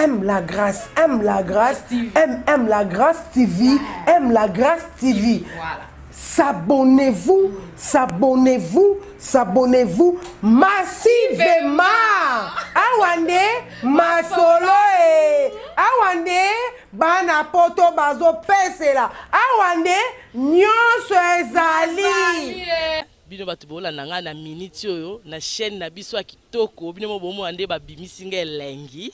Aime la grâce, aime la grâce, aime, aime la grâce TV, aime la grâce TV. Voilà. S'abonnez-vous, s'abonnez-vous, s'abonnez-vous massivement. Awa nde masolo e. Awa nde bana poto bazopesela. Awa nde nyonso ezali. Bino bato bolanda ngai na minute oyo na chaîne na biso ya kitoko, bino mo bomona nde babimisi ngai elengi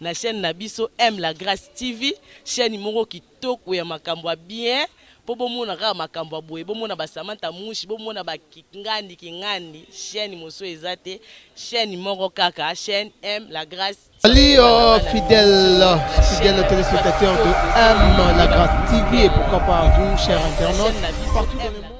na chaîne na biso M la Grâce TV, chaîne moko kitoko ya makambo ya bien po bomona kaka makambo ya boye, bomona ba Samantha Mushi, bomona ba Kingandi Kingandi, chaîne mosusu eza te, chaîne moko kaka, chaîne M la Grâce Salut euh, fidèles, fidèles téléspectateurs de M La Grâce TV et pourquoi pas vous, chers internautes, partout dans le monde.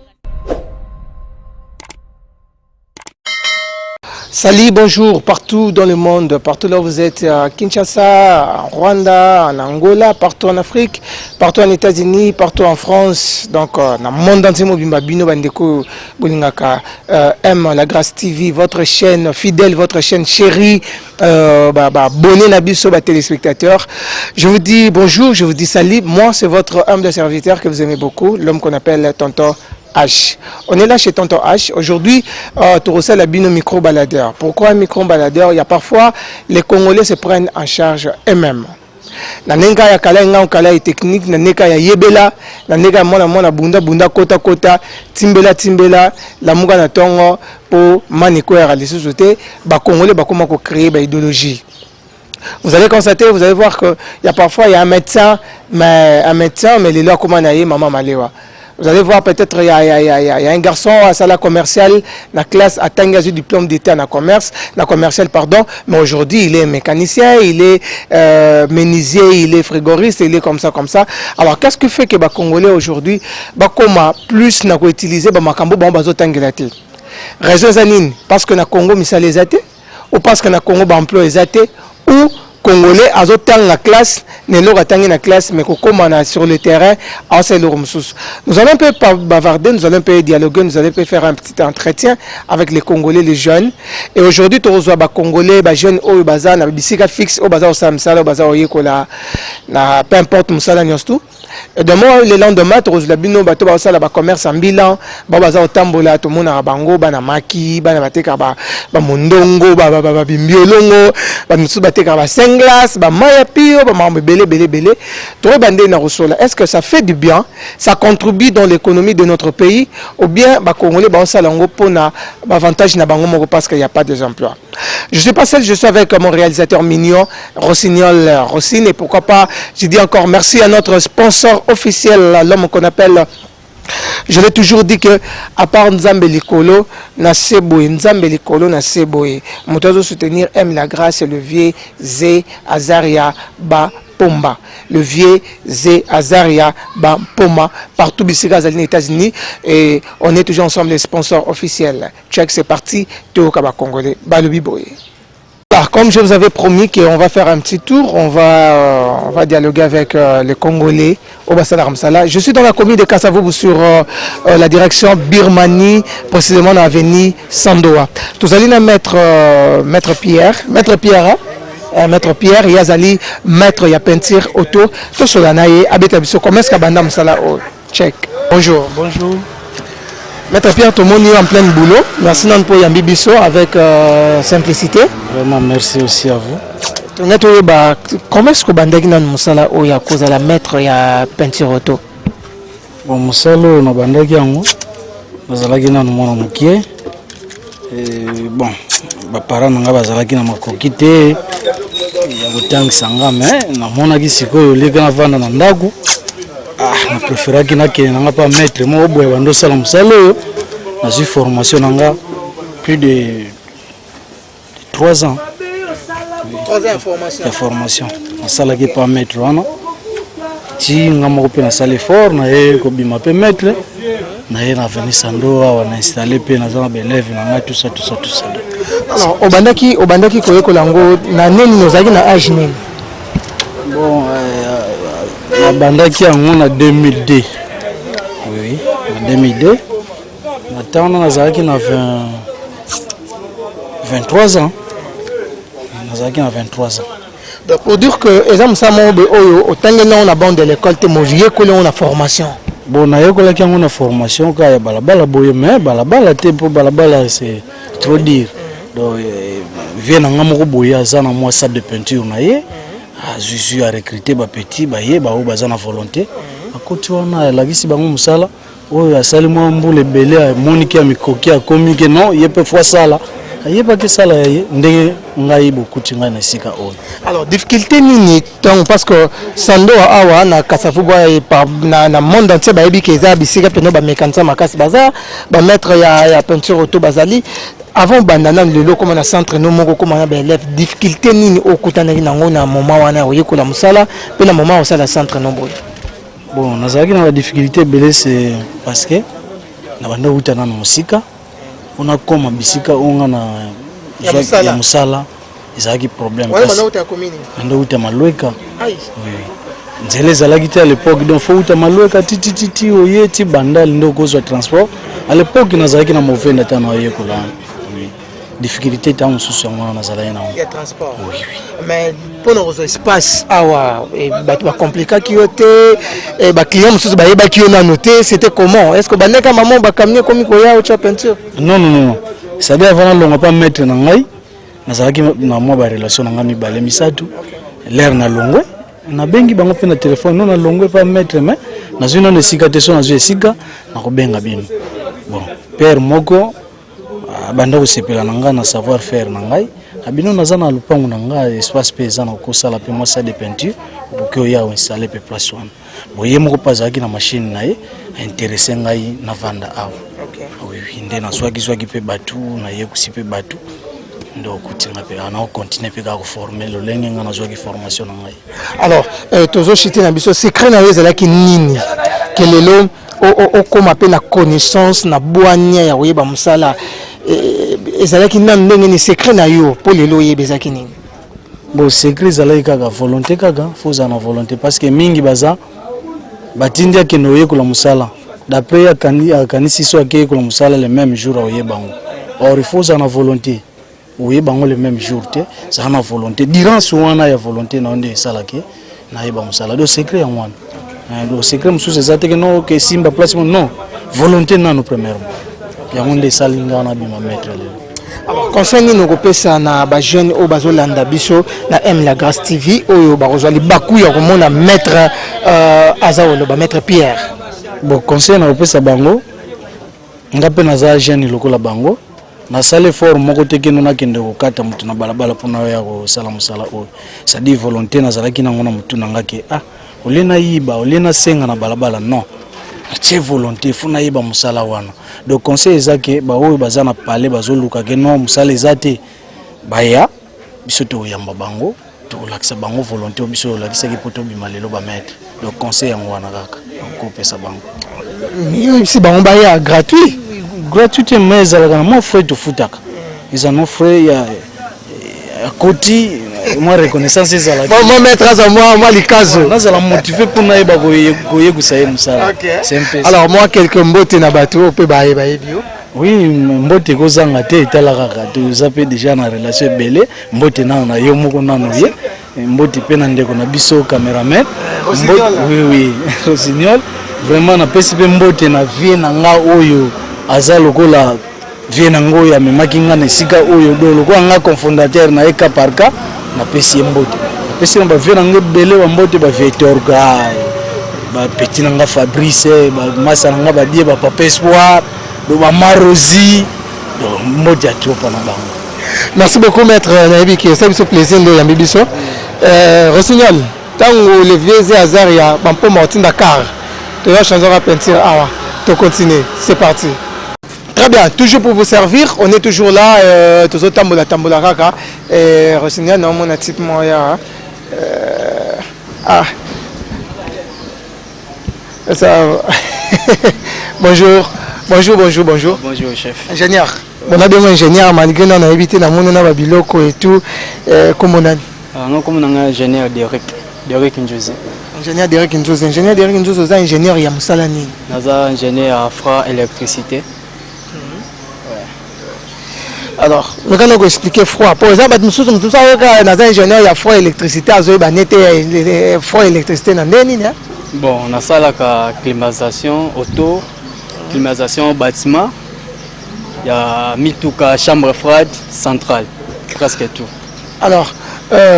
Salut, bonjour partout dans le monde, partout là où vous êtes, à Kinshasa, en Rwanda, en Angola, partout en Afrique, partout en États-Unis, partout en France. Donc, euh, dans le monde entier, mobimba bino bandeko bolingaka euh, M La Grâce TV, votre chaîne fidèle, votre chaîne chérie, euh, bah, bah, abonnez na biso, bah, téléspectateurs. Je vous dis bonjour, je vous dis salut. Moi, c'est votre humble serviteur que vous aimez beaucoup, l'homme qu'on appelle Tonton H. On est là chez Tonton H. Aujourd'hui, euh, tokosala bino micro baladeur. Pourquoi un micro baladeur Il y a parfois les Congolais se prennent en charge eux-mêmes. Na ndenge ya kala nga kala ya technique, na ndenge ya yebela, na ndenge ya mwana mwana bunda bunda kota kota, timbela timbela, lamuka na tongo po mani koyaka lisusu te, ba Congolais bakoma ko créer ba idéologie. Vous allez constater, vous allez voir que il y a parfois il y a un médecin, mais un médecin, mais lelo akoma na ye maman malewa. Vous allez voir peut-être il y a, il y a, il y a, il y a un garçon à salle commerciale, la classe atangi azwi diplôme d'état na commerce, na commercial pardon, mais aujourd'hui il est mécanicien, il est euh, menuisier, il est frigoriste, il est comme ça comme ça. Alors qu'est-ce qui fait que ba Congolais aujourd'hui bakoma plus na ko utiliser ba makambo bango bazotangela te? Raison eza nini? Parce que na Congo misala eza te ou parce que na Congo ba emploi eza te ou Congolais azotanga classe na eloko atangi na classe mais kokoma na sur le terrain aosala eloko mosusu. Nous allons un peu bavarder, nous allons un peu dialoguer, nous allons un peu faire un petit entretien avec les Congolais, les jeunes. Et aujourd'hui tokozwa ba Congolais, ba jeunes oyo baza na bisika fixe oyo baza kosala mosala oyo baza koyekola na peu importe mosala nyonso tout. Demain le lendemain tokozwela bino bato bakosala ba commerce ambulant bao baza kotambola tomonaka bango bana maki bana batekaka bamondongo babimbiolongo bamisusu batekaka ba singlas bamai ya pio bamakambo ebele ebele ebele tokoyeba nde na kosola est ce que ça fait du bien ça contribue dans l'économie de notre pays ou bien bacongolais baosala yango mpona baavantage na bango moko parce qu'il n'y a pas des emplois Je suis pas seul, je suis avec mon réalisateur mignon, Rossignol Rossine. Et pourquoi pas, je dis encore merci à notre sponsor officiel, l'homme qu'on appelle je l'ai toujours dit que à part Nzambe likolo na seboye Nzambe likolo na seboye moto azo soutenir aime la grâce le vieux Ze Azaria ba Pomba le vieux Ze Azaria ba Poma partout bisika azali na États-Unis et on est toujours ensemble les sponsors officiels Check, c'est parti. Toyoka ba Congolais. Balobi boye. Alors, comme je vous avais promis qu'on va faire un petit tour, on va, euh, on va dialoguer avec euh, les Congolais au Bassala Ramsala. Je suis dans la commune de Kasavubu sur euh, euh, la direction Birmanie, précisément dans l'avenue Sandoa. Tous allons maître, euh, maître Pierre, maître Pierre, hein? Euh, maître Pierre, Yazali, maître ya peinture auto, tout cela na ye, abeta biso, comment est-ce qu'abanda musala oh, check. Bonjour. Bonjour. Maître Pierre tomoni en plein boulot. Merci nanu mpo oyambi biso avec euh, simplicité. Vraiment merci aussi à vous. Tonga toyeba comment est-ce que obandaki nanu mosala oyo ya kozala maître ya peinture auto? Bon mosala oyo nabandaki yango nazalaki nanu mwana mokie. Bon baparent na ngai bazalaki na makoki te ya kotangisa nga mais namonaki sikoyo oleka navanda na ndako ah, na préféraki nakende na nga mpa maître moko boye bando osala mosala oyo nazwi formation na nga plus de 3 ans ya formation nasalaki pa maître wana ti nga moko mpe nasali effort naye kobima mpe maître naye na avenue Sando awa na installe mpe naza na baelève na ngai tout ça tout ça tout ça. Alors obandaki obandaki koyekola yango na nini ozalaki na age nini? Bon euh, nabandaki yango na 2002 oui na 2002 na ntango wana nazalaki na 20 23 ans nazalaki na 23 ans. Donc pour dire que eza mosala moko boye oyo otangeli yango na bande de l'école te, moyekoli yango na formation. Bon, nayekolaki yango na formation kaka ya balabala boye, mais balabala te, mpo balabala c'est trop dire. Donc vie na nga moko boye aza na mwa salle de peinture na ye, azwi arecruter bapetits baye baoyo baza na volonté, akoti wana, alakisi bango mosala oyo. Asali mwa mbula ebele, amoniki ya mikoki, akomi ke non, ye mpe faut asala, ayebaki esala ya ye ndenge ngai bokuti ngai na esika oyo. Alors, difficulté nini ntango, parce que Sandoa awa na Kasavubu na monde entier bayebi ke eza bisika mpena bamécanicien makasi baza, bamaître ya peinture auto bazali. Avant banda nanu lelo okóma na centre no moko, okóma na baélève, difficulté nini okutanaki nango na moment wana oyekola mosala mpe na moment osala centre no boye? Bon, nazalaki na badifficulté ebele, c'est parce que na banda kuta nano mosika mpona koma bisika oyo nga na Ya mosala. Ya mosala ezalaki problème. Banda kuta Malweka. Oui. Nzela ezalaki te à l'époque, donc faut uta Malweka titititi oye ti Bandali nde okozwa transport. À l'époque nazalaki na movenda ntango nayekola wana. Oui. Difficulté ntango mosusu yango wana nazalaki nango. Ya transport. Oui. Mais mpona kozwa espace awa, bato bakomplikaki yo te? Baclient mosusu bayebaki yo nano te? C'était comment? Est ce que bandeka mamo bacamion ekomi koya otya peinture? Non, non, non, c'est-à-dire avant nalongwa pa maître na ngai, nazalaki na mwa barelation na ngai mibale misato. L'heure nalongwe, nabengi bango mpe na telefone: no, nalongwe pa maître, mais nazwi nano esika te, so nazwi esika nakobenga bino. Bon, père moko abanda kosepela na ngai na savoir faire na ngai, abino naza na lopango na ngai, espace mpe eza na kosala mpe mwa salle de peinture, okoki oya oinstalle mpe place wana. Bo ye moko mpe azalaki na machine na ye, aintéresse ngai navanda awa. Oui, nde nazwaki zwaki mpe bato, nayekusi mpe bato, nde okuti nga mpe naocontinue mpe kaka koforme lolenge nga nazwaki formation na ngai. Alors, tozoshite na biso, secret na yo ezalaki nini ke lelo okóma mpe na connaissance na bwania ya koyeba mosala? Ezalaki nanu ndenge nini? Secret na yo mpo lelo oyeba ezalaki nini? Bon, secret ezalaki kaka volonté, kaka faut ozala na volonté, parce que mingi baza batindi akende oyekola mosala, d'après akanisi so akeyekola mosala, le même jour aoyeba yango. Or il faut ozala na volonté, oyeba yango le même jour te. Zala na volonté, durance wana ya volonté na yo nde esalaki nayeba mosala. Donc secret yango wana. Donc secret mosusu eza teke no ke simba place mo, non, volonté nano premièrement, yango nde esali nga nabima maître lelo. Alors, conseil nini okopesa na bajeune oyo bazolanda biso na M La Grâce TV, oyo bakozwa libaku ya komona maître aza koloba, maître Pierre? Bon, conseil na kopesa bango, nga mpe naza jeune lokola bango, nasala effort moko te kendo nakende kokata moto na balabala mpona oyo ya kosala mosala oyo. C'est-à-dire volonté nazalaki nango na motu na nga ke ah, olie nayiba, olie nasenga na balabala, non, natie volonté, faut nayeba mosala wana. Donc conseil eza ke baoyo baza na palais bazoluka ke non, mosala eza te, baya, biso tokoyamba bango, tokolakisa bango volonté oyo biso olakisaki mpo tobima lelo bamaître. Donc conseil yango wana kaka kopesa bango. Oyebisi bango baya gratuit? Gratuité, mais ezalaka na mwa frais tofutaka, eza no frais ya koti, mwa reconnaissance ezalaka. Mwa maître aza mwa likazo. Nazala motivé mpo nayeba koyebisa ye mosala. C'est un peu ça. Alors, moi quelque mbote na bato oyo mpe bayebi yo. Oui, mbote ekozanga te, etala kaka toza mpe déjà na relation ebele. Mbote nano na yo moko nano ye, mbote mpe na ndeko na biso cameraman. Rossignol. Oui, Rossignol, vraiment napesi mpe mbote na vie na nga oyo aza lokola vie na nga oyo amemaki nga na esika oyo, do lokola nga cofondateur na ye ka par ka, napesi ye mbote. Napesi na bavie na nga ebele bambote, bavie Torga, bapeti na nga Fabrice, bamasa na nga badie, bapapa Espoir, do bamarosi, donc mbote ya trop mpona bango. Merci beaucoup, maître. Nayebi ke osali biso plaisir nde oyambi biso. Rossignol, ntango le vieux eze hasard ya bampoma otinda car toya changera peinture awa, tocontinue, c'est parti. Très bien, toujours pour vous servir, on est toujours là, tozotambola tambola kaka. Rossignol, naomona type moko ya ah ça, bonjour, bonjour, bonjour, bonjour. Bonjour, chef. Ingénieur. Bon, nabengo ingénieur malgré nano nayebi te, namoni na babiloko et tout. Kombo nani? Nga kombo na nga ingénieur Derek, Derek Njozi. Ingénieur Derek Nzozi. Ingénieur Derek Nzozi, oza ingénieur ya mosala nini? Naza ingénieur ya fra électricité. Alors mekana koexpliquer froid, po eza bato mosusu, mosusu ayoka naza ingénieur ya froid électricité, azoyeba nete froid électricité na nde nini. Bon, nasalaka climatisation auto, climatisation bâtiment, ya mituka, chambre froide centrale, presque tout. Alors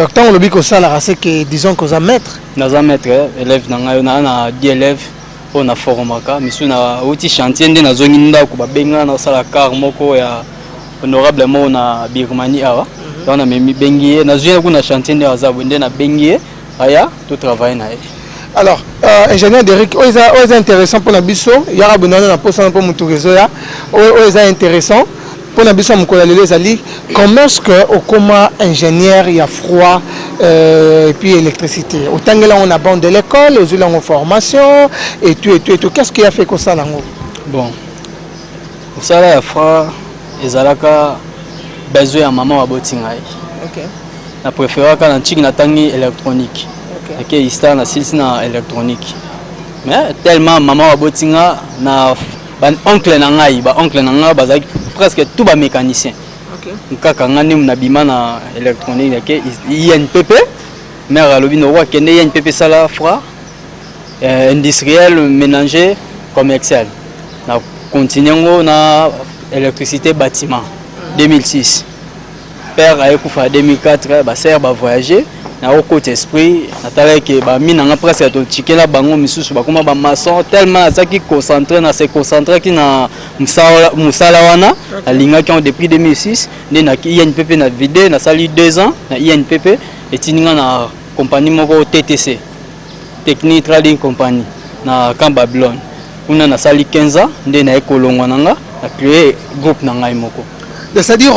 ntango olobi kosalaka, c'est que disons koza maître? Naza maître. Élève na ngai, naa na 10 élèves oyo naformaka. Misu nauti chantier nde nazongi ndako, babenga nasala car moko ya honorable moko na Birmanie awa. Donc namemi, bengi ye, nazwi ye kuna chantier nde aza boye, nde nabengi ye aya totravaille na ye. Alors ingénieur Derrick, oyo eza intéressant mpona biso, yaka bonana na mposana mpo motuka ezoya. Oyo eza intéressant mpona biso ya mokolo ya lelo ezali: comment est-ce que okoma ingénieur ya froid et puis électricité? Otangeli yango na banc de l'école, ozwili yango formation et tout et tout et tout? Qu'est-ce qui a fait kosala yango? Bon, mosala ya froid ezalaka besoin ya mama baboti ngai. Na préféraka na ntiki natangi électronique. Nake ISTA, nasilisi na électronique, mais tellement mama baboti nga na baoncle na ngai, baoncle na ngai bazalaki presque tout bamécanicien. Kaka nga nde nabima na électronique, nake INPP. Mare alobi noko akende INPP, esala froid industriel, ménager, commercial. Na continue yango na électricité bâtiment 2006. Père ayekufa 2004, basere bavoyage, nakokota esprit, natalaki bami na nga presque totikela bango, misusu bakoma bamaçon. Tellement nazalaki concentré, na se concentraki na mosala wana, nalingaki yango depuis 2006. Nde na INPP na vide, nasali 2 ans na INPP, etindi nga na compagnie moko TTC, Technique Trading Company, na Camp Babylone. Kuna nasali 15 ans, nde naye kolongwa na nga, na créé groupe na ngai moko. C'est-à-dire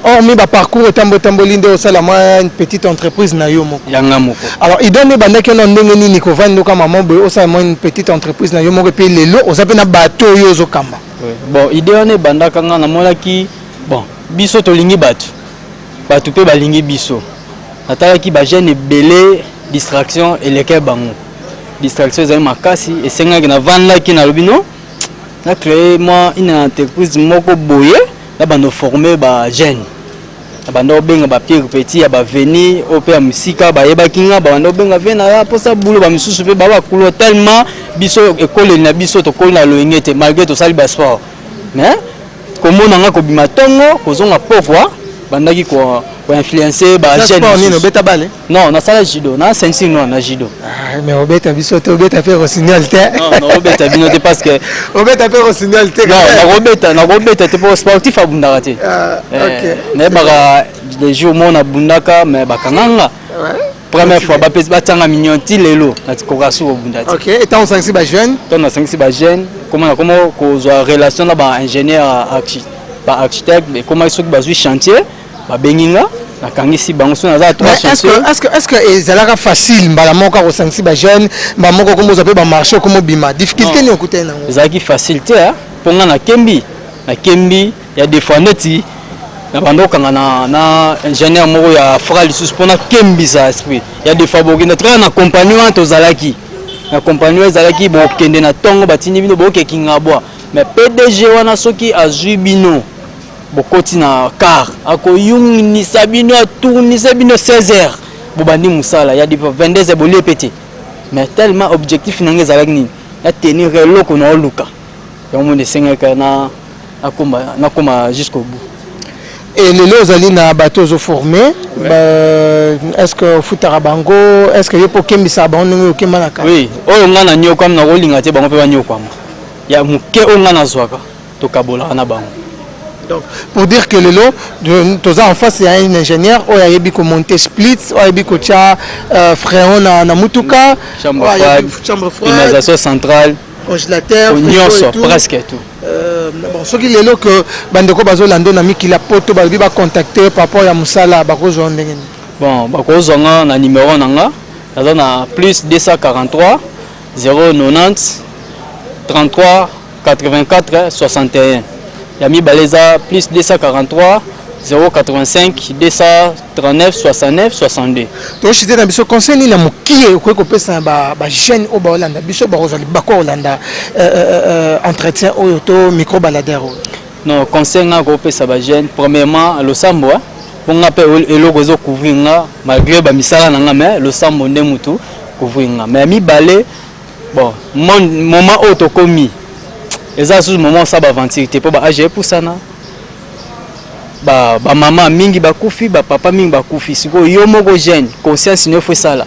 hormis baparcours etambotamboli, nde osala mwa une petite entreprise na yo moko? Yanga moko. Alors idée nde ebandaki ono ndenge nini, kovanda oka mama boye, osala mwa une petite entreprise na yo moko, epe lelo oza mpe na bato oyo ozokamba? Bon, idée wana ebandaka nga namonaki, bon, biso tolingi bato, bato mpe balingi biso. Natalaki bajeune ebele, distraction eleke bango, distraction ezali makasi. Esengaki navandaki, nalobi no, na créé mwa une entreprise moko boye, na bando former bajeune, na banda obenga bapire petit ya baveni oyo mpe ya mosika bayebaki nga, babanda obenga ve na mposa bulo. Bamisusu mpe baa bakulu. Tellement biso ekoleli na biso, tokoli na loyenge te, malgré tosali basport, mais komona nga kobima ntongo, kozonga pokwa, bandaki koinfluence bajeune. Nini, obeta bale? Non, nasala judo, na ceinture noire na judo. Ah, mais obeta biso te, obeta mpe rossignol te. Non, obeta bino te parce que Obeta mpe rossignol te. Non, nakobeta, nakobeta te, po sportif abundaka te. Nayebaka les jours mo nabundaka, mais bakanganga première fois, bapesi batianga mignon ti lelo nakoka su kobunda te. Ok, etango osangisi bajeune? Ntango nasangisi bajeune, koma nakoma kozwa relation na baingénieur, baarchitecte. Ekomaki soki bazwi chantier, babengi nga, nakangisi bango. So naza trois chantier. Est-ce que ezalaka facile mbala moko akosangisi bajeune, mbala moko komozwa mpe bamarché, komobima? Difficulté nini okutani nango? Ezalaki facile te, mpo nga nakembi, nakembi ya des fois neti na banda okanga na ingénieur moko ya fra lisusu mpo nakembisa esprit. Ya des fois bokende tikaka na compagnie wana, tozalaki na compagnie wana, ezalaki bokende na ntongo, batindi bino bokeki ngabwa, mais PDG wana soki azwi bino, bokoti na car, akoyunisa bino, atournisa bino. 16 heures bobandi mosala, ya 22 heures bolie pe te. Mais tellement objectif na ngai ezalaki nini, ya tenir eloko na oluka yango, moni esengaka na nakoma jusqu'au bout. Et lelo ozali na bato ozoforme, est ce que ofutaka bango? Est ce que yo mpo okembisaka bango ndenge okembanaka? Oui, oyo ngai nanyokwami, nakolinga te bango mpe banyokwama. Ya moke oyo ngai nazwaka, tokabolaka na bango. Donc pour dire que lelo toza en face ya un ingénieur oyo ayebi komonter split, oyo ayebi kotia frein na mutuka, chambre froide, chambre froide, climatisation centrale, congélateur. Nyonso, presque tout. Bon, soki lelo ke bandeko bazolanda na mikili ya poto balobi bacontacte par rapport ya mosala, bakozwa ndenge nini? Bon, bakozwa nga na numéro na nga, naza na plus 243 090 33 84 61. Ya mibale eza plus 243 085 239 69 62. Toshite na biso, conseil nini na mokie okoki kopesa na bajeune oyo baolanda biso, bakozwa libako kolanda entretien oyo to micro baladeur oyo? Non, conseil nga kopesa ba jeune, premièrement losambo, hein. Mpo nga mpe eloko ezocouvrir nga malgré bamisala na nga, mais losambo nde mutu couvrir nga. Mais mibale, bon, moment oyo tokomi eza susu moment osala baaventure te, mpo baage epusana, bamama mingi bakufi, bapapa mingi bakufi. Sikoyo yo moko jeune, conscience no efo esala,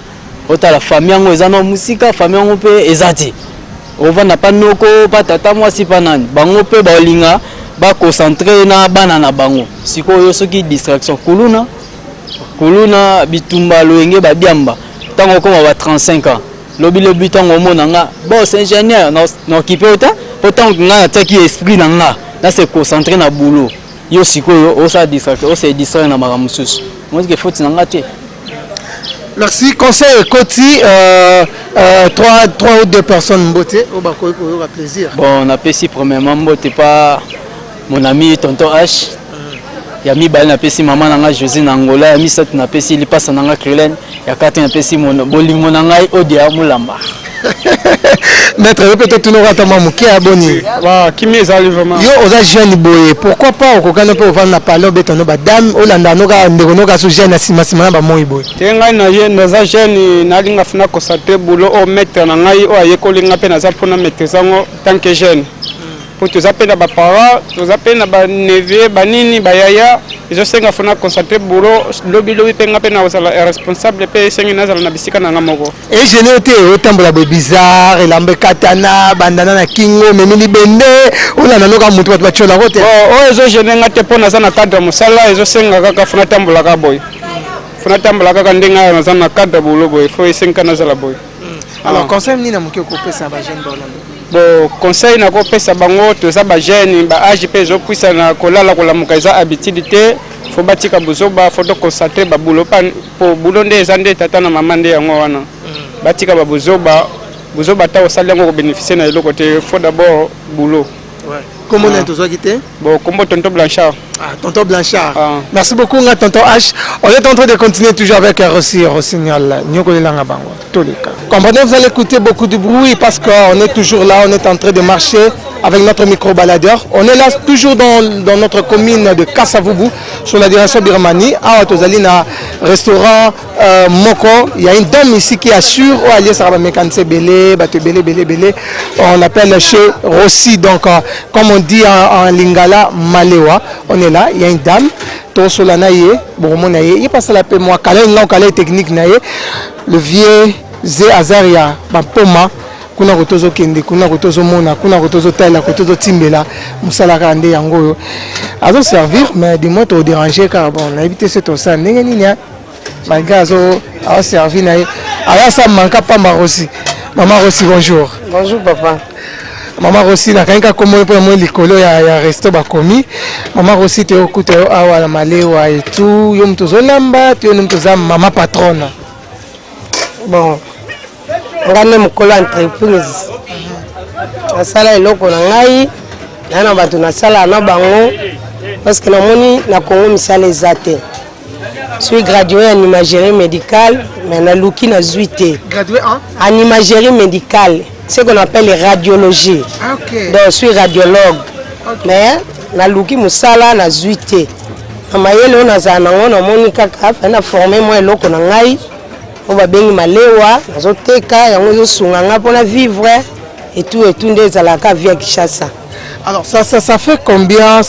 otala famille yango eza na mosika, famille yango mpe eza te, ovanda pa noko, pa tata mwasi, pa nani, bango mpe baolinga baconcentre na bana na bango. Sikoyo soki distraction, kuluna kuluna, bitumba, loyenge, badiamba, ntango okoma ba 35 ans, lobi lobi ntango omona nga boss ingénieur na okipe yo te, mpo ntango nga natiaki esprit na nga na se concentre na boulot, yo sikoyo osala distraction, ose distraire na makambo mosusu, mozike faute na nga te. Merci. Conseil ekoti, trois ou deux personnes, mbote oyo bakoki koyoka plaisir. Bon, napesi premièrement mbote pa mon ami tonton H. Ya mibale, napesi mama na ngai José na Angola. Ya misato, napesi lipasa na ngai Crilene. Ya kati, napesi bolingo na ngai Odia Mulamba. Maître, yo mpe totunaka ata mwa moke ya boni. Kimi ezali vraiment. Yo oza jeune boye, pourquoi pas okokani mpe ovanda na palais, obeta no badame, olanda no kaka ndeko no kaka so jeune na nsima nsima na bamoi boye? Te, ngai na naza jeune, nalinga funa concentre boulot oyo maître na ngai oyo ayekoli nga mpe naza mpona maîtrise yango tant que jeune, po toza mpe na baparent, toza mpe na baneveu, banini, bayaya. Ezosenga fona concentre boulot. Lobi lobi mpe nga mpe nakozala responsable, mpe esengi nazala na bisika na nga moko. Egene yo te, otambola boye bizarre, elamba ekatana, bandana na kingo, omemi libende, olanda noka motu, bato batiolako te? Oyo ezogene nga te, mpo naza na cadre ya mosala. Ezosenga kaka fona tambola boye, fona tambola kaka ndenge ayo naza na cadre ya boulot boye, fo esengi nazala boye. Alors, conseil nini na moke okopesa bajeune baolanda? Bon, conseil nakopesa bango, toza bajeune, baage mpe ezopwisana, kolala kolamuka eza habitude te, fo batika bozoba, fo toconcentre baboulot, po boulot nde eza nde tata na mama nde yango wana. Batika babozoba, bozoba ata osali yango kobénéficie na eloko te, faut d'abord boulot. Kombo nani tozwaki te? Bon, kombo tonton Blanchard. Ah, tonton Blanchard. Ah. Merci beaucoup, nga tonton H. On est en train de continuer toujours avec Rossi Rossignol. Nyokolelanga bango, tous les cas. Comprenez, vous allez écouter beaucoup de bruit parce qu'on est toujours là, on est en train de marcher avec notre micro-baladeur. On est là toujours dans notre commune de Kasavubu, sur la direction Birmanie. Ah, tozali na restaurant moko. Il y a une dame ici qui assure, oh, allié Sarah mécanicien belé, bato belé, belé, belé. On appelle chez Rossi, donc comme on dit en lingala, Malewa. On est là, il y a une dame. Tosola na ye, bomona ye, ye pasala pe moi kala nga kala technique na ye. Le vieux Ze Azaria Bampoma kuna ko tozokende kuna, ko tozomona kuna, ko tozotala, ko tozotimbela mosala kaka nde yango oyo azoservir, mais du moins todérange kaka. Bon, nayebi te se tosala ndenge nini, malgré azo azoservi na ye, aza manka pamba. Rossi, mama Rossi, bonjour. Bonjour papa. Mama Rossi, nakangi kaka kombo mpo namoni likolo ya resto bakomi mama Rossi. Toyokuta yo awa na malewa etu, yo moto ozolamba to yo nde moto oza mama patronne? Bon, nga nde mokolo entreprise, nasala eloko na ngai, naa na bato nasala na bango, parce que namoni na Congo misala eza te. Suis gradué en imagerie médicale, mais naluki nazwi te. Gradué en? En imagerie médicale, ce qu'on appelle radiologie. Ah, ok. Donc je suis radiologue, mais naluki mosala, nazwi te. Na mayele oyo nazala nango, namoni kaka fai na forme mwa eloko na ngai oyo babengi malewa, nazoteka yango, ezosunga nga mpona vivre etu etu nde ezalaka vie ya Kinshasa. Alors ça fait combien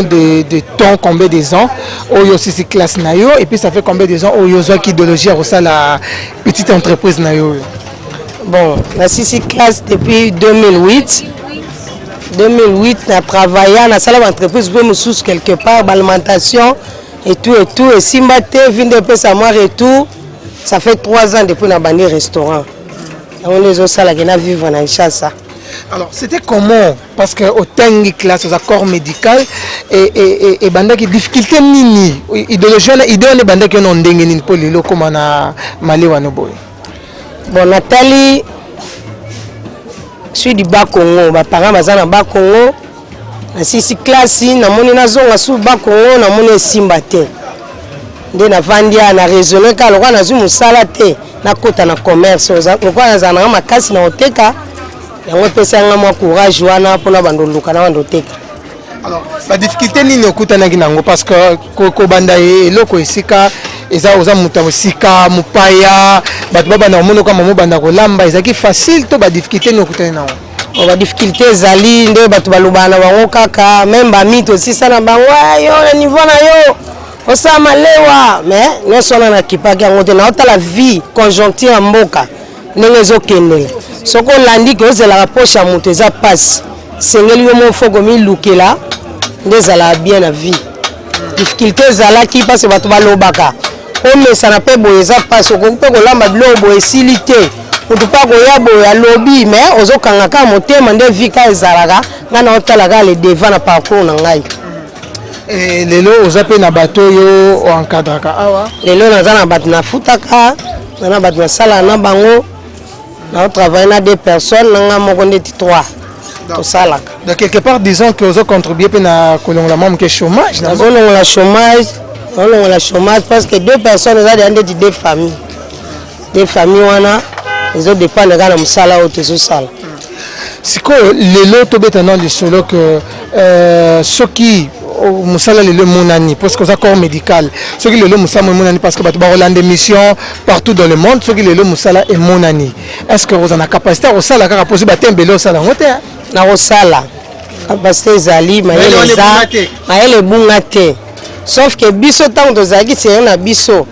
de temps, combien des ans oyo osisi classe na yo, et puis ça fait combien de ans oyo ozwaki idéologie ya kosala petite entreprise na yo oyo? Bon, nasisi classe depuis 2008. 2008 na travailla, nasala baentreprise mpe mosusu quelque part, baalimentation et tout et tout, esimba te. Vi nde epesa mwa retour, ça fait 3 ans depuis nabandi restaurant, yango nde ezosalaka na vivre na Kinshasa. Alors, c'était comment? Parce que otangi classe oza corps médical et ebandaki difficulté nini? Idéologie wana, idée wana ebandaki wana ndenge nini mpo lelo okóma na malewa no boye? Bon, natali suis du bas Congo, baparent baza na bas Congo. Nasisi classe, namoni nazonga su bas Congo, namoni esimba te. Nde navandi awa na raisonne kaka, lokola nazwi mosala te, nakota na commerce, lokola nazala nanga makasi na koteka, yango epesa yanga mwa courage wana mpona bando oluka na bando oteka. Alors, ba difficulté nini okutanaki nango parce que kobanda eloko esika eza oza moto ya mosika mopaya bato babanda komona kama mobanda kolamba ezalaki facile to ba difficulté nini okutani nango? Bon, ba difficulté ezali nde bato balobaka na bango kaka meme bami tosisa na bango eh, yo na niveau na yo osala malewa mais nyonso wana nakipaki yango te naotala vie conjoncture ya mboka ndenge ezokendela soki olandi ke ozelaka poche ya moto eza mpasi sengeli yo moko fo komilukela nde ezalaka bien na vie difficulté ezalaki mpasi bato balobaka omesana mpe boye eza mpasi okoki mpe kolamba biloko boye esili te moto mpe akoya boye alobi mais ozokanga kaka motema nde vie kaka ezalaka ngai naotala kaka le devant na parcours na ngai Eh, lelo oza mpe na bato oyo oencadraka awa? Lelo naza na bato nafutaka, naza na bato nasalaka na bango, naotravaille na deux personnes na ngai moko ndeti trois tosalaka. Donc quelque part disons que ozo contribuer mpe na kolongola mwa moke chômage? Nazolongola chômage, nazolongola chômage parce que deux personnes eza deja ndeti deux familles, deux familles wana ezodépendre kaka na mosala oyo tozosala. Sikoyo lelo tobeta na lisolo que euh, soki mosala lelo emonani parce que oza corps médical, soki lelo mosala emonani parce que bato bakolanda émission partout dans le monde, soki lelo mosala emonani, est ce que oza na capacité ya kosala kaka mposi batembele osala yango te? Nakosala, capacité ezali, mayele eza, mayele ebunga te, sauf que biso ntango tozalaki sere na biso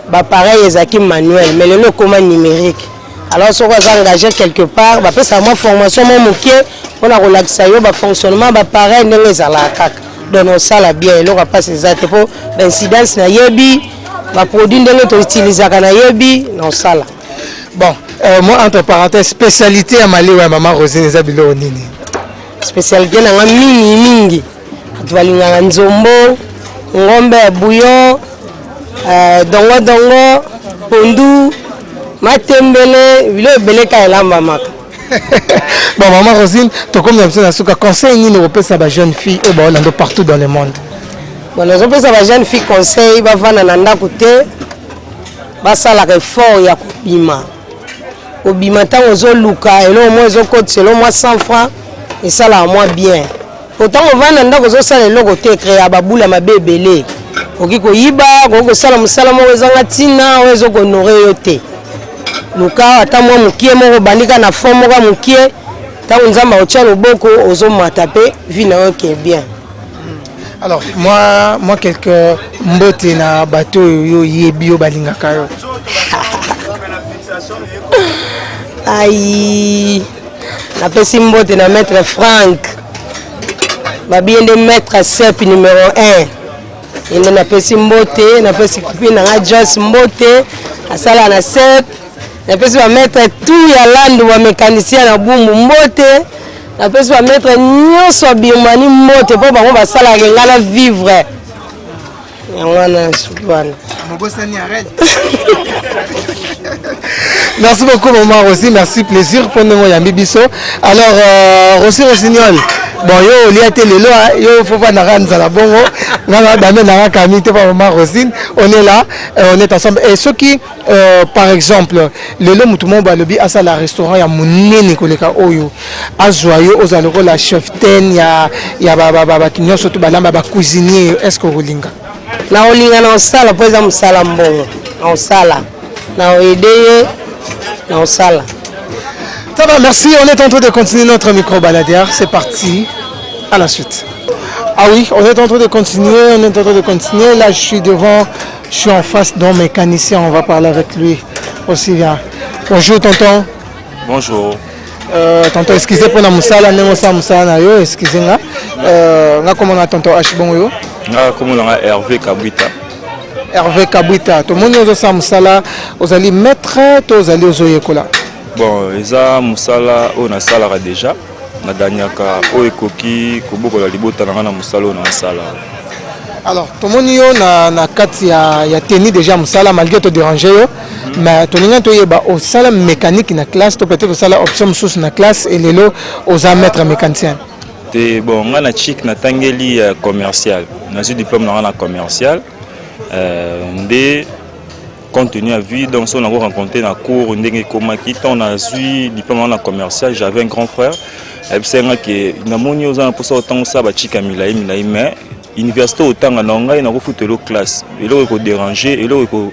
bapareil ezalaki manuel, mais lelo ekoma numérique. Alors soki oza engagé quelque part, bapesaka mwa formation mwa moke mpona kolakisa yo bafonctionnement bapareil ndenge ezalaka kaka. Donc osala bien, eloko ya mpasi eza te mpo baincidence nayebi, baproduit ndenge toutilisaka nayebi, na osala. Bon, moi entre parenthèses, spécialité ya malewa ya mama Rosine eza biloko nini? Spécialité na nga mingi mingi bato balingaka nzombo, ngombe ya bouillon, dongo dongo, pondu, matembele, biloko ebele kaka elambamaka. Bon, mama Rosine, tokomi na biso na suka. Conseil nini okopesa ba jeune fille oyo baolanda partout dans le monde? Bon, nazopesa ba jeune fille conseil bavanda na ndako te, basalaka effort ya kobima. Kobima ntango ozoluka eloko moko ezokotisa eloko mwa 100 francs esalaka mwa bien. Po ntango ovanda na ndako ozosala eloko te, ecrea babula mabe ebele, okoki koyiba, okoki kosala mosala moko ezanga ntina oyo ezokohonore yo te. Luka ata mwa mokie moko, obandi kaka na fond moko ya mokie, ntango Nzambe akotya loboko ozomata mpe vie na yo ke bien. Alors moi quelques mbote na bato oyo yo oyebi yo balingaka yo. Ai, napesi mbote na maître Frank babiye nde maître sep numéro 1 ye nde napesi mbote, napesi copine na nga Joyce mbote asala na sep, napesi ba maître tout ya landu ba mécanicien na bumbu mbote, napesi ba maître nyonso ya Birmanie mbote mpo bango basalaka ngai na vivre yango wana suki wana. Merci beaucoup maman Rosie, merci, plaisir pour ndenge oyambi biso. Alors Rosie Rossignol, bon yo olia te lelo, yo faut pas naka nzala bongo, nga na dame naka kami te pa maman Rosine, on est là, on est ensemble. Et ceux qui par exemple lelo mutu moko balobi asala restaurant ya monene koleka oyo azwa yo ozala lokola chef ten ya ya bato nyonso to balamba ba cuisinier, est-ce que okolinga? Na olinga na osala mpo eza mosala mbongo, na osala na oede ye na osala. Ça va, merci. On est en train de continuer notre micro-baladeur. C'est parti. À la suite. Ah oui, on est en train de continuer. On est en train de continuer. Là, je suis devant, je suis en face d'un mécanicien. On va parler avec lui aussi bien. Bonjour, tonton. Bonjour. Tonton, excusez pour la musala, ndenge osala musala na yo, excusez nga. Nga komona tonton H bongo yo. Nga komona nga Hervé Kabwita. Hervé Kabwita, tomoni ozosala mosala, ozali maître to ozali ozoyekola? Bon, eza mosala oyo nasalaka déjà, naganyaka oyo ekoki kobokola libota na nga na mosala oyo nasala. Alors, tomoni yo na kati ya tenue déjà mosala, malgré to déranger yo, mais tolingi toyeba osala mécanique na classe to peut-être osala option mosusu na classe et lelo oza maître mécanicien? Te, bon, nga na chik natangeli commercial, nazwi diplôme na nga na commercial, nde Compte tenu ya vie, donc soki nako rencontrer na cours ndenge ekomaki, ntango nazwi diplôme wana na commercial, j'avais un grand frère ayebisaki nga ke namoni oza na mposa otanga, osala bachika milai milai, mais université otanga na ngai nakofutela classe, eloko ekoderange, eloko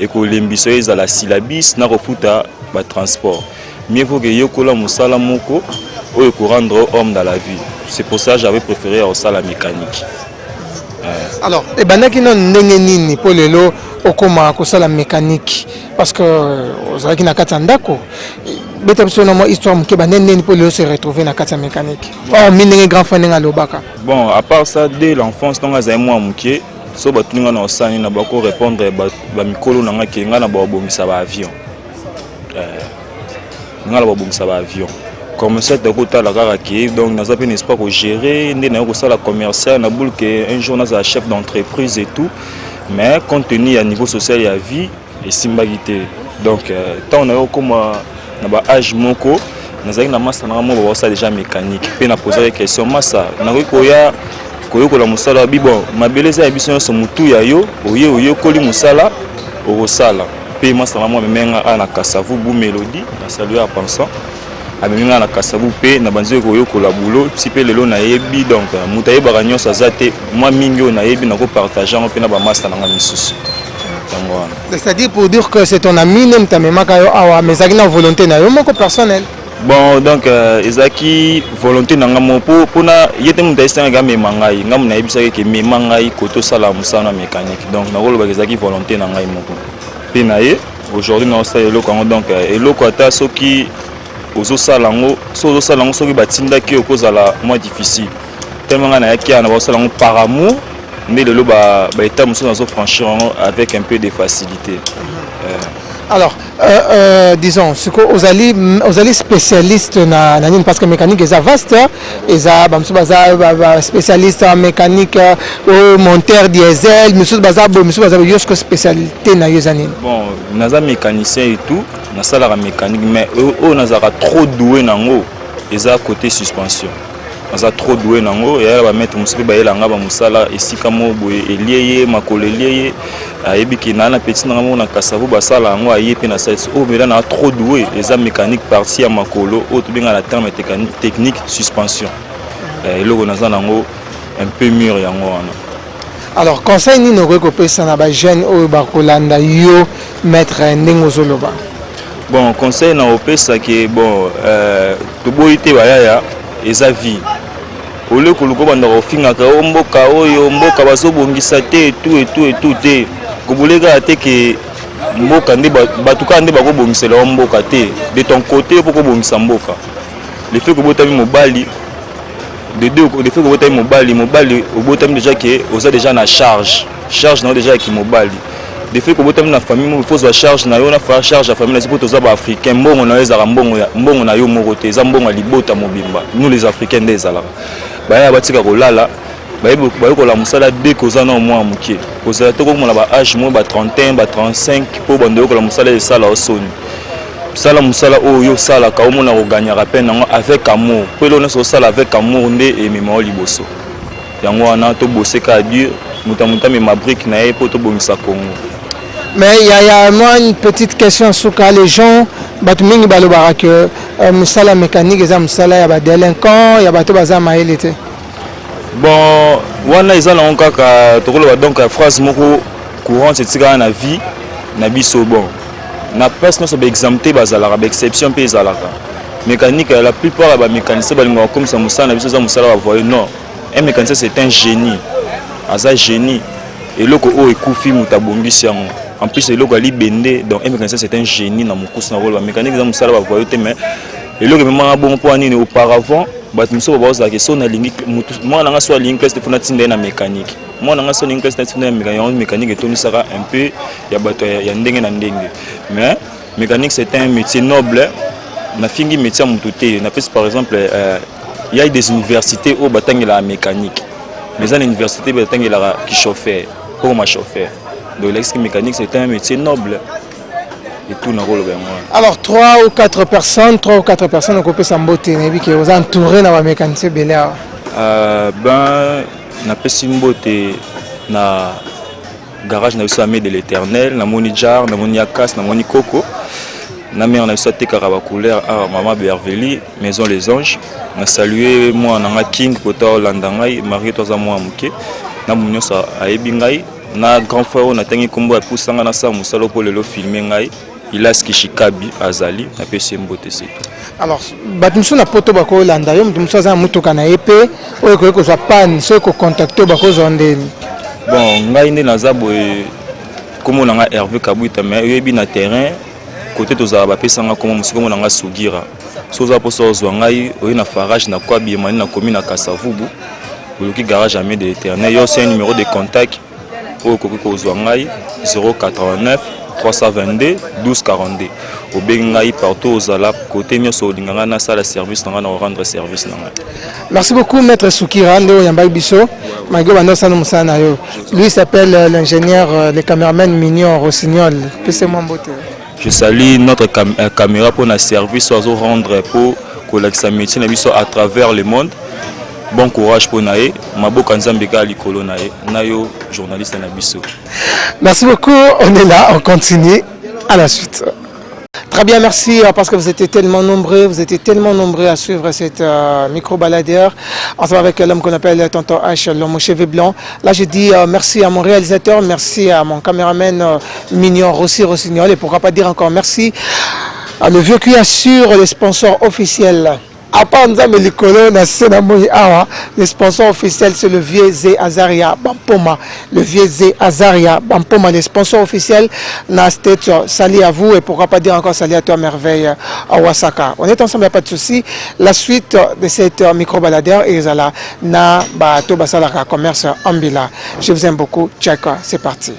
ekolembisa yo ezala syllabus, nakofuta batransport. Mieux vaut que yekola mosala moko oyo ekorendre homme dans la vie. C'est pour ça j'avais préféré ya kosala mécanique. Alors, ebandaki nano ndenge nini mpo lelo okóma kosala mécanique? Parce que ozalaki na kati ya ndako. Beta biso na mwa histoire moke, bande ndeni mpo lelo se retrouver na kati ya mécanique, hormis ndenge grand frère ndenge alobaka. Bon, à part ça, dès l'enfance, ntango azali mwa moke, so batuni nga na osala nini, na bako répondre bamikolo na nga ke nga na babongisa baavion, nga na babongisa baavion commercial. Tokotala kaka ke donc naza mpe na espoir kogérer nde naye kosala commercial na boule ke un jour nazala chef d'entreprise et tout. Mais compte tenu ya niveau social ya vie, esimbaki te. Donc ntango naye okóma na baage moko, nazalaki na masa nanga moko bakosala déjà mécanique, mpe napozaki question: masa, nakoki koya koyekola mosala? Abi: bon, mabele eza ya biso nyonso, motu ya yo oye oyekoli mosala okosala. Mpe masa nanga moko amemi nga awa na Kasavubu Mélodie, na salu ya pensant, amemi nga na Kasavu mpe na banzi koyokola boulot ti mpe lelo nayebi. Donc moto ayebaka nyonso aza te. Mwa mingi oyo nayebi, nakopartage yango mpe na bamasta na nga misusu, yango wana. C'est-à-dire, pour dire que c'est ton ami nde moto amemaka yo awa, mais ezalaki na volonté na yo moko personnel? Bon, donc ezalaki volonté na nga moko mpona ye te. Moto ayesangaki amema ngai, ngai mo nayebisaki ke mema ngai kote osala mosala na mécanique. Donc nakolobaka ezalaki volonté na ngai moko mpe na ye. Aujourd'hui naosala eloko yango. Donc eloko ata soki ozosala yango, soki ozosala yango, soki batindaki, okozala mwa difficile. Tellement ngai nayaki awa na baosala yango par amour, nde lelo baétat mosusu nazofranchir yango avec un peu de facilité. Alors, disons siko ozali, ozali spécialiste na nini? Parce que mécanique eza vaste. Eza bamosusu baza ba spécialiste en mécanique o monteur diesel, misusu baza boye, misusu baza boye. Yo siko, spécialité na yo eza nini? Bon, naza mécanicien et tout, nasalaka mécanique, mais oyo nazalaka trop doué nango eza côté suspension. Naza trop doué nango. Eyala bamaître mosusu mpe bayelanga bamosala esika moko boye, elie ye makolo, elie ye, ayebi ke naa na petit nanga moko na Kasavu basala yango, aye mpe na site oyo mela. Naa trop doué eza mécanique, partie ya makolo oyo tobenga na terme technique suspension. Eloko naza nango un peu mûr, yango wana. Alors, conseil nini okoki kopesa na bajeune oyo bakolanda yo, maître, ndenge ozoloba? Bon, conseil na opesaki, bon, toboyi te, bayaya, eza vie. Ole koluka obandaka kofingaka o mboka oyo, mboka bazobongisa te, etu etu etu te. Kobole kaka te ke mboka nde bato kaka nde bakobongisela yo mboka te. De ton côté, mpo kobongisa mboka, le fait kobotami mobali, de deux, le fait kobotami mobali, mobali obotami déjà ke oza déjà na charge na yo déjà ya kimobali. De fait kobotami na famille moko, faut ozwa charge na yo na charge ya famille na mpo toza baafricain. Mbongo na yo ezalaka mbongo na yo moko te, eza mbongo ya libota mobimba. Nous les Africains nde ezalaka. Baya batika kolala, bayekola mosala dès koza na mwa moke. Kozala te kokomona ba age moko ba 31, ba 35 mpo bando yokola mosala, esala osoni. Sala mosala oyo osalaka, omona koganyaka mpe nango avec amour, mpo eloko nyonso osala avec amour nde emema yo liboso. Yango wana toboseka dur, moto ya moto amema brique na ye mpo tobongisa Congo. Mais il y a moi une petite question. Suka, les gens, bato mingi balobaka ke mosala mécanique eza mosala ya badélinquant, ya bato baza mayele te. Bon, wana eza nango kaka tokoloba donc phrase moko courante etikala na vie na biso. Bon, na place nyonso baexemple te, bazalaka baexception mpe ezalaka. Mécanique, la plupart ya bamécanicien balingaka kokomisa mosala na biso eza mosala bavoye. Non, un mécanicien, c'est un génie, aza génie. Eloko oyo ekufi, moto abongisi yango, en plus eloko ya libende. Donc un mécanicien, c'est un génie. Na mokusu na koloba mécanique eza mosala bavoye te, mais eloko ememanga bongo mpo nini? Auparavant bato mosusu bazalaka so nalingi mwana nanga so alingi classe te, fo natinda ye na mécanique. Mwana nanga so alingi classe, natinda ye na mécanique. Yango mécanique etonisaka un peu ya bato ya ndenge na ndenge. Mais mécanique, c'est un métier noble. Nafingi métier ya motu te. Napesi par exemple, il y a des universités oyo batangelaka mécanique, mais eza na université batangelaka kichauffeur, okoma chauffeur. Donc elakisiki mécanique, c'est un métier noble et tout. Nakoloba yango wana. Alors, trois ou quatre personnes, trois ou quatre personnes okopesa mbote. Nayebi ke oza entouré na bamécanicien ebele awa. Ben, napesi mbote na garage na biso ya de l'éternel, namoni jar, namoni akas, namoni koko na mère na biso atekaka bacouleur awa, mama Berveli, Maison Les Anges. Na salue mwana na nga King kota olanda ngai marie to aza mwana moke na moto nyonso ayebi ngai na grand frère oyo natangi nkombo apusanga nasala mosala mpo lelo filme ngai, Ilas Kishikabi azali, napesi ye mbote, c'est tout. Alors bato mosusu na poto bakolanda yo, moto mosusu aza na motuka na ye mpe oyo ekoki kozwa panne, soki kocontacte bakozwa ndeni? Bon, ngai nde naza boye, kombo na ngai Hervé Kabwita, mais oyebi na terrain kote tozala bapesanga kombo mosusu, kombo na ngai Sugira. So oza mposa ozwa ngai, oye na farage na kwa Biemani, na komi na Kasavubu, oluki garage Ami de l'Éternel. Yo c'est un numéro de contact oyo okoki kozwa ngai, 089 322 1242. Obengi ngai partout ozala, kote nyonso olinga ngai nasala service na ngai, na korendre service na ngai. Merci beaucoup, maître Sukira, nde oyambaki biso malgré banda osala mosala na yo. Lui s'appelle l'ingénieur, le caméraman Mignon Rossignol, pese mwa mbote. Je salue notre caméra mpona service oyo azorendre mpo kolakisa métier na biso à travers le monde. Bon courage mpo na ye, maboka Nzambe kaka likolo na ye, na yo journaliste na biso. Merci beaucoup, on est là, on continue à la suite. Très bien, merci parce que vous étiez tellement nombreux, vous étiez tellement nombreux à suivre cette micro-baladeur ensemble avec l'homme qu'on appelle Tonton H, l'homme aux cheveux blancs. Là, je dis merci à mon réalisateur, merci à mon caméraman Mignon Rossi Rossignol et pourquoi pas dire encore merci à le vieux qui assure les sponsors officiels. À part Nzambe likolo na se na moi awa, le sponsor officiel, c'est le vieux Zé Azaria Bampoma, le vieux Zé Azaria Bampoma, le sponsor officiel na State. Salut à vous et pourquoi pas dire encore salut à toi, Merveille à Wasaka. On est ensemble, y a pas de souci. La suite de cette micro baladeur ezala na bato basalaka commerce ambila. Je vous aime beaucoup, tchaka, c'est parti.